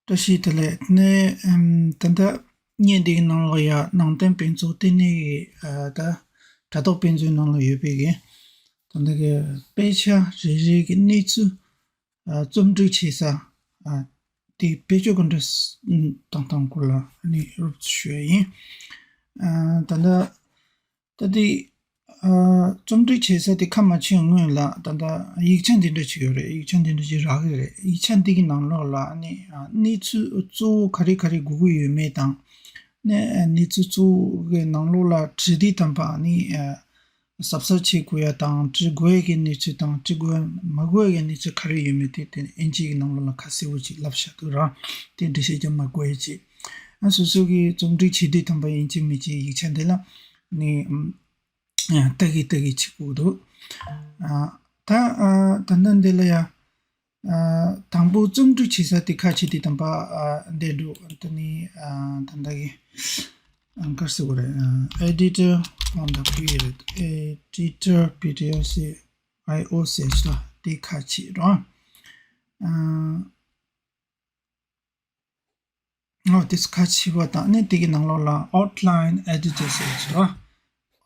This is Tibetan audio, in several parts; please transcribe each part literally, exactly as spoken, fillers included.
བཀྲ་ཤིས་བདེ་ལེགས། ནས་ཨམ་ད་ལྟ་བརྙན་འདིའི་ནང་ལ་ཡ་ནང་བསྟན་དཔེ་མཛོད་ལྟེ་གནས་ཀྱི་ཨ་ད་དྲ་ཐོག་དཔེ་མཛོད་ནང་ལ་ཡོད་པའི་གི་ད་ལྟ་གི་དཔེ་ཆ་རེ་རེ་གི་གནས་ཚུལ་ཨ་རྩོམ་སྒྲིག་བྱེད་ས་ཨ་དེ་བེད་སྤྱོད་ག་འདྲ་བཏང་སྟངས་སྐོར་ལ་ཨ་ནི་རོབ་ཙམ་ཞུ་ཡ་ཡིན། ཨ་ད་ལྟ་ད་དེ་ཨ་རྩོམ་སྒྲིག་བྱེད་ས་དེ་ཁ་མ་ཕྱེ་སྔོན་ལ་ད་ལྟ་ཡིག་ཆ་འདི་འདྲ་ཅིག་ཡོད་རེད། ཡིག་ཆ་འདི་འདྲ་ཅིག་རག་གི་རེད། ཡིག་ཆ་འདི་གི་ནང་ལོགས་ལ་ཨ་ནི་ཨ་གནས་ཚུལ་གཙོ་བོ་ག་རེ་ག་རེ་དགོས་ཀྱི་ཡོད་མེད་དང་། ནས་ཨ་གནས་ཚུལ་གཙོ་བོ་གི་ནང་ལོགས་ལ་བྲིས་དུས་ཙམ་པ་ཨ་ནི་ཨ་གཟབ་གཟབ་བྱེད་དགོས་ཡ་དང་། བྲིས་དགོས་ཡ་གི་གནས་ཚུལ་དང་བྲིས་དགོས་ཡ་མ་དགོས་ཡ་གི་གནས་ཚུལ་ག་རེ་ཡོད་མེད་དེ་དེ་ཨིན་ཇི་གི་ནང་ལོགས་ལ་ཁ་གསལ་པོ་ཅིག་ལབ་བཞག་འདུག་ར། དེ་འགྲེལ་བཤད་རྒྱག་མ་དགོས་ཡ་ཅིག་ཨ་སོ་སོ་གི་རྩོམ་སྒྲིག་བྱེད་དུས་ཙམ་པ་ཡིན་གཅིག་མིན་གཅིག་ཡིག་ཆ་འདི་ལ་ནི་ཨམ་ལྟ་གི་ལྟ་གི་བྱེད་དགོས་འདུག་ཨ་ད་ཨ་ད་ལྟ་འདི་ལ་ཡ་ཨ་དང་པོ་རྩོམ་སྒྲིག་བྱེད་ས་དེ་ཁ་ཕྱེ་དུས་ཙམ་པ་ཨ་འདི་འགྲོ་ད་ནི་ཨ་ད་ལྟ་གི་ཨ་ག་རེ་ཟེར་དགོས་རེད། ཨ་editor on the period editor pdf io ཟེར་ཞིག་ལ་དེ་ཁ་ཕྱེ་རོགས། ཨ། ཨོ་དེ་ཁ་ཕྱེ་བ་དང་ནི་དེ་གི་ནང་ལོགས་ལ་outline editor ཟེར་གྱི་རེད་བ།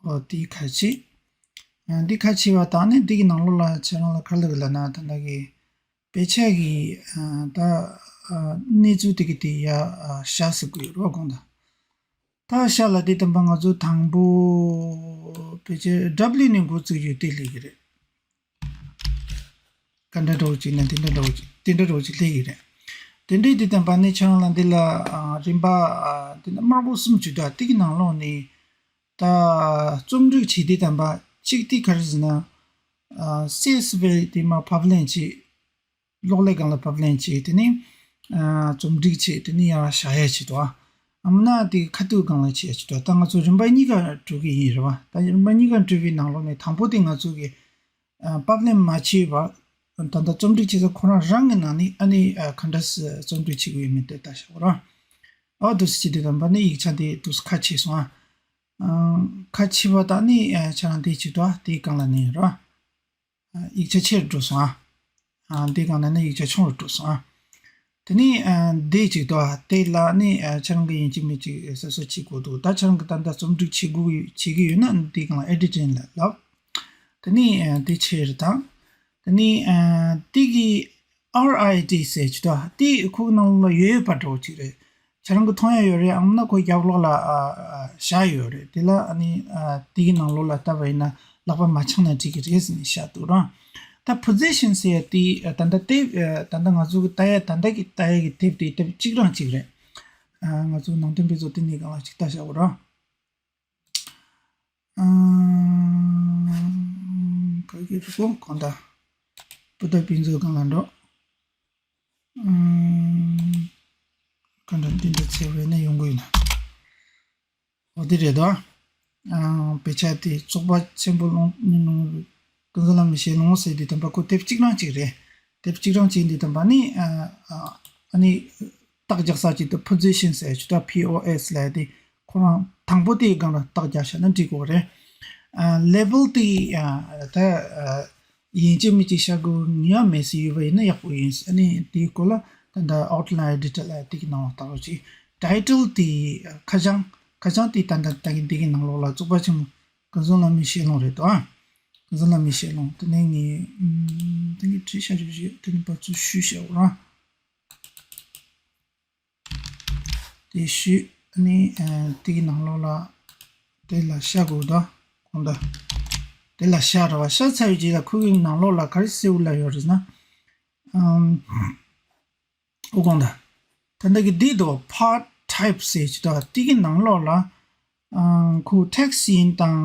ཨོ་དེ་ཁ་ཕྱེ། ཨ་འདི་ཁ་ཕྱེ་བ་དང་ནི་དེ་གི་ནང་ལོགས་ལ་ཁྱེད་རང་ལ་ག་རེ་ལབ་ཀྱི་ལབ་ན་ད་ལྟ་གི་དཔེ་ཆ་གི་ཨ་ད་ཨ་གནས་ཚུལ་དེ་གི་དེ་ཡ་ཨ་བཞག་ཟེར་གྱི་ཡོད་རེད་བ་དགོངས་དག་ད་བཞག་ལ་དེ་དང་པ་ང་ཚོ་དང་པོ་དཔེ་ཆ་W ནས་འགོ་བཙུགས་རྒྱུ་དེ་ལས་ཀྱི་རེད། ག་འདྲ་འདྲ་བོ་ཅིག་ན་དེ་འདྲ་འདྲ་བོ་ཅིག་དེ་འདྲ་འདྲ་བོ་ཅིག་སླེབས་ཡོད་རེད། དེ་འདྲའི་དེ་དང་པ་ནི་ཁྱེད་རང་ལ་འདི་ལ་ཨ་རིམ་པ་ཨ་དེ་ན་དམར་པོ་གསུམ་ཅིག་འདུག་དེ་གི་ནང་ལོགས་ནས་ད་རྩོམ་སྒྲིག་བྱེད་དེ་དང་པ་གཅིག་དེ་ག་རེ་ཟེར་ན་ཨ་སེ་སི་བེ་དེ་མ་ཕབ་ལེན་བྱེད། གློག་ཀླད་སྒང་ལ་ཕབ་ལེན་བྱེད། དེ་ནས་ཨ་རྩོམ་སྒྲིག་བྱེད། དེ་ནས་ཡར་བཞག་ཡ་བྱེད་དོ། ཨ་མ་ན་དེ་ཁ་ཐུག་སྒང་ལ་བྱེད་ཡ་བྱེད་དོ། ད་ང་ཚོ་རིམ་པ་གཉིས་ཀ་འགྲོ་གི་ཡིན་རེད་བ། ད་རིམ་པ་གཉིས་ཀ་འགྲོ་བའི་ནང་ལོགས་ནས་དང་པོ་དེ་ང་ཚོ་གི་ཨ་ཕབ་ལེན་མ་བྱས་པ་ད་ལྟ་རྩོམ་སྒྲིག་བྱེད་ས་ཁོ་རང་རང་གི་ནང་ནས་ཨ་ནི་ཨ་ག་འདྲ་སེ་རྩོམ་སྒྲིག་བྱེད་དགོས་ཡོད་མེད་དེ་ལྟ་བྱ་བ་རང་། ཨ་དུ་སི་བྱེད་དུས་དང་པ་ནི་ཡིག་ཆ་དེ་དུ་སི་ཁ་ཕྱེ་སོང་ཨ། ཨ་ཁ་ཕྱེ་བ་དང་ནི་ཨ་ཁྱེད་རང་དེ་བྱེད་དོ། དེའི་སྒང་ལ་ནི་རོ། ཡིག་ཆ་ཆེ་རུ་འགྲོ་སོང་ཨ། ཨ་འདི་སྒང་ལ་ནི་ཡིག་ཆ་ཆུང་རུ་འགྲོ་སོང་ཨ། དེ་ནས་ཨ་འདི་གཅིག་ཏུ་ཨ་དེ་ལ་ནི་ཨ་ཁྱེད་རང་གི་ཡིན་གཅིག་མིན་གཅིག་སོ་སོ་བྱེད་དགོས་འདུག་ད་ཁྱེད་རང་གི་ད་ལྟ་རྩོམ་སྒྲིག་བྱེད་དགོས་བྱེད་ཀྱི་ཡོད་ན་འདི་སྒང་ལ་ཨེ་ཌི་ཊིང་ལ་ལབ། དེ་ནས་ཨ་འདི་ཆེ་རུ་དང་། དེ་ནས་ཨ་འདི་གི་ཨར་ཨའི་ཌི་ཟེར་གཅིག་ཏུ་ཨ་དེ་ཁོའི་ནང་ལ་ཡོད་པ་འདྲ་བོ་གཅིག་རེད། ཁྱེད་རང་གི་མཐོང་ཡ་ཡོད་རེད། ཨ་མ་ན་ཁོ་རྒྱབ་ལོགས་ལ་ཨ་ཨ་བཞག་ཡོད་རེད། དེ་ལ་ཨ་ནི་ཨ་དེ་གི་ནང་ལོགས་ལ་ལྟ་བ་ཡིན་ན་ལག་པ་མ་འཆང་ན་འགྲིག་གི་རེད་ཟེར་ནས་བཞག་འདུག་ར། ད་པོ་ཟི་ཤན་ཟེར་ཡ་དེ་ཨ་ད་ལྟ་དེབ་ཨ་ད་ལྟ་ང་ཚོ་གི་ལྟ་ཡ་ད་ལྟ་གི་ལྟ་ཡ་གི་དེབ་དེ་དེབ་གཅིག་རང་གཅིག་རེད། ཨ་ང་ཚོ་ནང་བསྟན་དཔེ་མཛོད་ལྟེ་གནས་སྒང་ལ་གཅིག་ལྟ་བཞག་གོ་ར། ཨ་ག་གི་རུ་གོ་གང་ལྟ་བུ་ད་དཔེ་མཛོད་སྒང་ལ་འགྲོ། ཨ་ག་འདྲ་འདི་འདྲ་ཚེ་བས་ན་ཡོང་གི་ཡོད་ན། འོ་དེ་རེད་དོ། ཨ་དཔེ་ཆ་དེ་བཙོག་པ་ཆེན་པོ་ལོང་ཀུན་བཟང་བླ་མའི་ཞལ་ལུང་ཟེར་དུས་དམ་པ་ཁོ་དེབ་གཅིག་རང་གཅིག་རེད། དེབ་གཅིག་རང་གཅིག་འདི་དམ་པ་ནི་ཨ་ཨ་ཨ་ནི་རྟགས་རྒྱག་ས་གཅིག་ཏུ་པོ་ཟི་ཤན་ཟེར་ཆུ་ད་པི་ཨོ་ཨེས་ལབ་དེ་ཁོ་རང་དང་པོ་དེའི་སྒང་ལ་རྟགས་རྒྱག་བྱས་ན་འགྲིག་གོ་རེད། ཨ་ལེ་བལ་དེ་ཨ་ད་ཨ་ཡིན་གཅིག་མིན་གཅིག་བྱ་དགོས་ངེས་པ་མེད་ཟེར་ཡོད་པ་ཡིན་ན་ཡག་པོ་ཡིན། ཨ་ནི་དེའི་སྐོར་ལ་ད་ལྟ་ཨའུ་ཊི་ལའིན་ཨེ་ཌི་ཊར་ལ་དེ་གི་ནང་ལ་བལྟ་རོགས་གྱིས། ཊའི་ཊལ་དེ་ཁ་བྱང་ཁ་བྱང་དེ་ད་ལྟ་ད་གིན་དེ་གི་ནང་ལོགས་ལ་བཙོག་པ་ཆེན་པོ་ཀུན་བཟང་བླ་མའི་ཞལ་ལུང་རེད་དོ། ཨ་ཀུན་བཟང་བླ་མའི་ཞལ་ལུང་དེ་ནས་ངས་ཨམ་དེ་གི་བྲིས་བཞག་རྒྱུ་ཞིག་དེ་ནས་ཕར་ཚུར་བཤུས་བཞག་འོ་ར། དེ་བཤུས་ནས་ཨ་དེ་གི་ནང་ལོགས་ལ་དེ་ལ་བཞག་དགོས་དོ། གོང་དུ་དེ་ལ་བཞག་ར་བ། བཞག་ཚར་བའི་རྗེས་ལ་ཁོ་གི་ནང་ལོགས་ལ་ག་རེ་གསལ་པོ་ལབ་ཡོད་རེད་ཟེར་ན། ཨམ། ཨོ་གོང་ད། ད་ལྟ་གི་འདི་དོ་part type ཟེར་གྱི་དོ། དེ་གི་ནང་ལོགས་ལ། ཨ་ཁོ་ཊེག་སི་ཡིན་དང་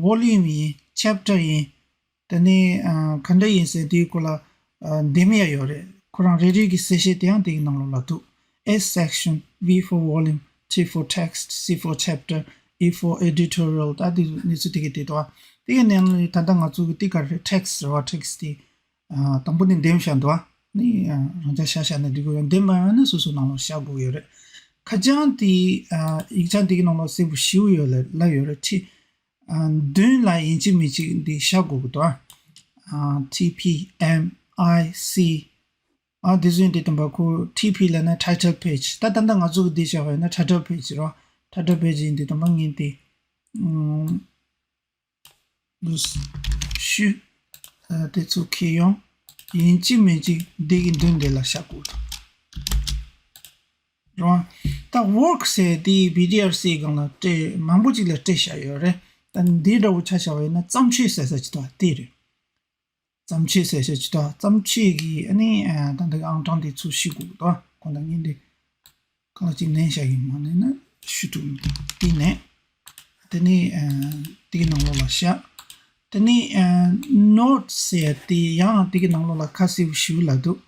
ཝོ་ལུམ་ཡིན་ཆེབ་ཊར་ཡིན། དེ་ནས་ཨ་ག་འདྲ་ཡིན་ཟེར་དེའི་སྐོར་ལ་ཨ་འདེམས་ཡ་ཡོད་རེད། ཁོ་རང་རེ་རེ་གི་གསལ་བཤད་དེ་ཡང་དེ་གི་ནང་ལོགས་ལ་འདུག S section, V for volume, T for text, C for chapter, E for editorial ད་དེ་གནས་ཚུལ་དེ་གི་དེ་དོ། དེ་གི་ནང་ལ་ད་ལྟ་ང་ཚོ་གི་དེ་ག་རེ་རེད། ཊེག་སི་རེད་བ། ཊེག་སི་དེ། ཨ་དང་པོ་ནས་འདེམས་བཞག་འདུག་ཨ་ནི་ཨ་རང་ཅག་བཞག་བཞག་ན་འགྲིག་གི་ཡོད། འདེམས་མ་ཡོང་ན་སོ་སོ་ནང་ལོགས་བཞག་དགོས་ཡོད་རེད། ཁ་བྱང་དེ་ཨ་ཡིག་ཆ་འདི་གི་ནང་ལོགས་གསལ་པོ་ཞེ་པོ་ཡོད་ལ་ལབ་ཡོད་རེད། ཁྲི་ཨ་མདུན་ལ་ཡིན་གཅིག་མིན་གཅིག་འདི་བཞག་དགོས་ཀྱི་འདུག་ཨ་ཨ་T P M I C ཨ་དེ་ཚོ་ཡིན་དུས་དམ་པ་ཁོ་ཊི་པི་ལབ་ན་title page། ད་ད་ལྟ་ང་ཚོ་གི་འདི་བྱ་བ་ཡིན་ན་title page རོ། title page ཡིན་དུས་དམ་པ་ངས་འདི་ཨུམ་ཤུ་ཨ་དེ་ཚོ་ཁྱེར་ཡོང་། ཡིན་གཅིག་མིན་གཅིག་འདི་གི་མདུན་འདི་ལ་བཞག་དགོས་རོ། ད་work ཟེར་དེ་བི་ཌི་ཨར་སི་སྒང་ལ་སྤྲད་མང་པོ་ཅིག་ལ་སྤྲད་བཞག་ཡོད་རེད། ད་འདི་འདྲ་བོ་ཆ་བཞག་པ་ཡིན་ན་བརྩམས་ཆོས་ཟེར་ས་ཅིག་ད་དེ་རེད། བརྩམས་ཆོས་ཟེར་ཤེས་ཅི་ད་བརྩམས་ཆོས་ཀྱི་ཨ་ནི་ཨ་ད་ལྟ་གི་ཨང་གྲངས་དེ་ཚུར་ཤེས་དགོས་ད། གོང་ད་ངས་འདི་གང་ལ་ཅིག་ནན་བཞག་གི་མ་ནན་ན་ཤུ་དྲུག་འདི་ནས་དེ་ནས་ཨ་དེ་གི་ནང་ལོགས་ལ་བཞག་དེ་ནས་ཨ་note ཟེར་དེ་ཡང་དེ་གི་ནང་ལོགས་ལ་ཁ་གསལ་པོ་ཞིག་ལ་འདུག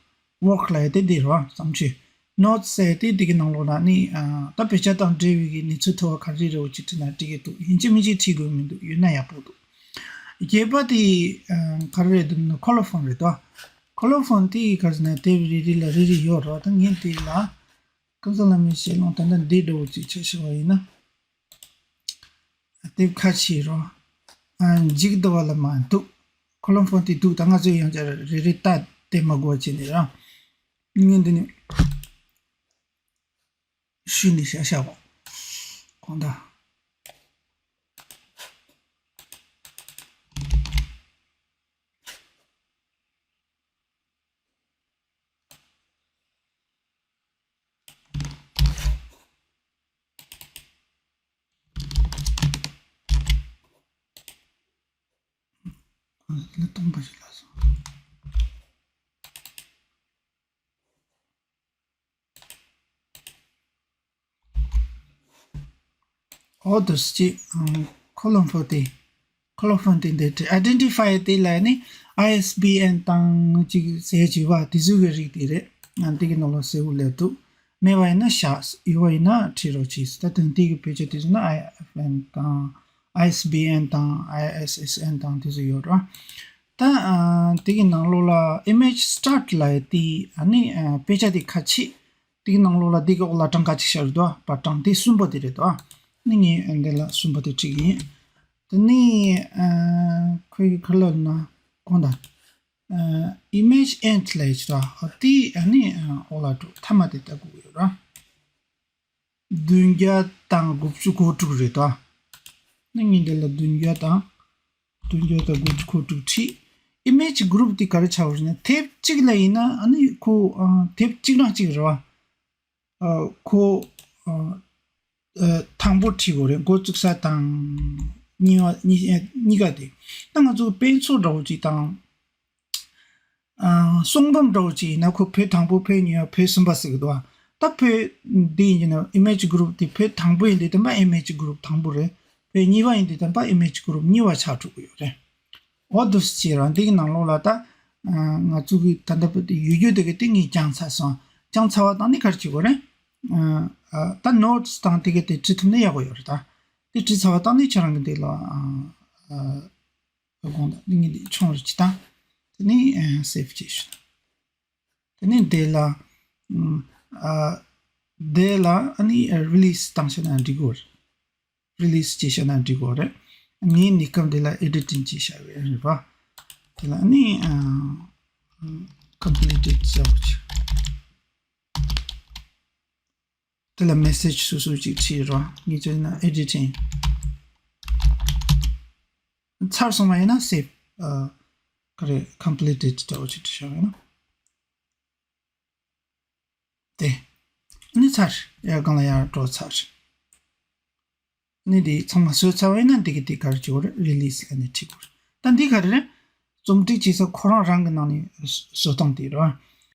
work ལབ་ཡ་དེ་འདི་རེད་བ། བརྩམས་ཆོས་note ཟེར་དེ་དེ་གི་ནང་ལོགས་ལ་ནི་ཨ་ད་དཔེ་ཆ་དང་འབྲེལ་བའི་གི་གནས་ཚུལ་ཐོག་ག་རེ་རེ་བོ་ཅིག་བྲིས་ན་འགྲིག་གི་འདུག་ཡིན་གཅིག་མིན་གཅིག་བྲིས་དགོས་མི་འདུག་ཡོད་ན་ཡག་པོ་འདུག་བརྒྱད་པ་དེ་ཨ་ག་རེ་རེད་འདུག་ན་colophon རེད་དོ། colophon དེ་ག་རེ་ན་དེབ་རེ་རེ་ལ་རེ་རེ་ཡོད་རེད་བ། ད་ངས་དེ་ལ་ཀུན་བཟང་བླ་མའི་ཞལ་ལུང་ད་ལྟ་འདི་འདྲ་བོ་ཅིག་ཆ་བཞག་པ་ཡིན་ན། དེབ་ཁ་ཕྱེ་རོགས། ཨ་འཇིག་ལྟ་བ་ལ་མ་འདུག colophon དེ་འདུག་ད་ང་ཚོས་ཡང་བསྐྱར་རེ་རེ་ལྟ་དེ་མ་དགོས་བྱས་ནས་རང་། ངས་འདི་ནས་ཤུལ་ནས་བཞག་བཞག་གོ། གོང་ད། ལ་སྟོང་པ་ཞིག་ལ་སོང་། ཨོ་དུ་སི་ཅི་ཁོ་ལོམ་ཕོ་དེ། colophon དེ་འདི་ཏྲི་identifier དེ་ལ་ནི་ISBN དང་ཅིག་ཟེར་གྱི་བ་དེ་ཚོ་གི་རིགས་དེ་རེད། ང་འདི་གི་ནང་ལ་གསལ་བོ་སླེབས་འདུག་མེད་པ་ཡིན་ན་བཞག་ཡོད་པ་ཡིན་ན་བྲིས་རོགས་གྱིས། ད་དུང་དེ་གི་བེད་སྤྱོད་དེ་ཚོ་ན་IFN དང་ISBN དང་ISSN དང་དེ་ཚོ་ཡོད་ར། ད་ཨ་དེ་གི་ནང་ལོགས་ལ་image start ལབ་ཡ་དེ་ཨ་ནི་ཨ་དཔེ་ཆ་དེ་ཁ་ཕྱེ། དེ་གི་ནང་ལོགས་ལ་དེ་གི་འོག་ལ་གྲངས་ཀ་གཅིག་བཞག་རེད་དོ། པར་གྲངས་དེ་གསུམ་པ་དེ་རེད་དོ། ནི་ངས་འདི་ལ་གསུམ་པ་དེ་བྲིས་ཡིན། དེ་ནི་ཨ་ཁོའི་ཁ་ལ་ན་གོང་དང་ཨ་image int ལབ་ཡ་ཅིག་ར། དེ་ཨ་ནི་ཨ་འོག་ལ་འགྲོ་མཐའ་མ་དེ་ལྟ་དགོས་ཡོད་ར། བདུན་བརྒྱ་དང་དགུ་བཅུ་གོ་དྲུག་རེད་དོ། ནི་ངས་འདི་ལ་བདུན་བརྒྱ་དང་བདུན་བརྒྱ་དང་དགུ་བཅུ་གོ་དྲུག་བྲིས། image group དེ་ག་རེ་ཆགས་པ་རེད་ན་དེབ་གཅིག་ལ་ཡིན་ན་ཨ་ནི་ཁོ་ཨ་དེབ་གཅིག་རང་གཅིག་རེད་བ། ཨ་ཁོ་ཨ་ཨ་དང་པོ་བྲིས་དགོས་རེད། འགོ་བཙུགས་ས་དང་གཉིས་པ་གཉིས་གཉིས་ཀ་དེ། ད་ང་ཚོ་དཔེ་མཚོན་འདྲ་བོ་གཅིག་དང་། ཨ་གསུང་འབུམ་འདྲ་བོ་ཅིག་ཡིན་ན་ཁོ་བོད་དང་པོ་བོད་གཉིས་པ་བོད་གསུམ་པ་ཟེར་གི་འདུག་ད་བོད་འདི་ཡིན་ན་image group དེ་བོད་དང་པོ་ཡིན་དུས་དམ་པ་image group དང་པོ་རེད། བོད་གཉིས་པ་ཡིན་དུས་དམ་པ་image group གཉིས་པ་ཆགས་འགྲོ་གི་ཡོད་རེད། འོ་འདུག་སེ་བྱས་ར་འདི་གི་ནང་ལོགས་ལ་ད་ང་ཚོ་གི་ད་ལྟ་བོད་དེ་ཡོད་རྒྱུ་དེ་གི་དེ་ངས་སྦྱངས་ཚར་སོང་། སྦྱངས་ཚར་བ་དང་ནི་ག་རེ་བྱེད་དགོས་རེད། ད་notes དང་དེ་གི་དེ་བྲིས་ཐུབ་ན་ཡག་པོ་ཡོད་རེད། ད་དེ་བྲིས་ཚར་བ་དང་ནི་ཁྱེད་རང་གི་འདི་ལ། དགོངས་དག་ནི་ངས་འདི་ཆུང་རུ་ཅིག་བཏང་། དེ་ནས་save བྱེད་ཤོག་དེ་ནས་དེ་ལ་ཨ་དེ་ལ་ཨ་ནི་release བཏང་ཤེ་ན་འགྲིག་གོ་རེད། release བྱེད་ཤེ་ན་འགྲིག་གོ་རེད། ངས་གནས་སྐབས་འདི་ལ་editing བྱེད་བཞག་ཡོད་རེད་པ། དེ་ལ་ཨ་ནི་ཨ་completed བྱ་བ་བྱེད། དེ་ལ་message སོ་སོ་ཅིག་བྲིས་རོགས། ངས་བྱས་ན་editing ཚར་སོང་བ་ཡིན་ན་save ཨ་ག་རེ་completed འདྲ་བོ་ཅིག་བྲིས་བཞག་ཡིན་ན། དེ་ནི་ཚར་ཡར་སྒང་ལ་ཡར་འགྲོ་ཚར། ནི་དེ་ཚང་མ་བཟོས་ཚར་བ་ཡིན་ན་འདི་གི་དེ་ག་རེ་བྱེད་དགོས་རེད། release ལ་ནི་བྲིས་དགོས་རེད། ད་འདི་ག་རེ་རེད། རྩོམ་སྒྲིག་བྱེད་ས་ཁོ་རང་རང་གི་ནང་ནས་བཟོ་སྟངས་དེ་རེད།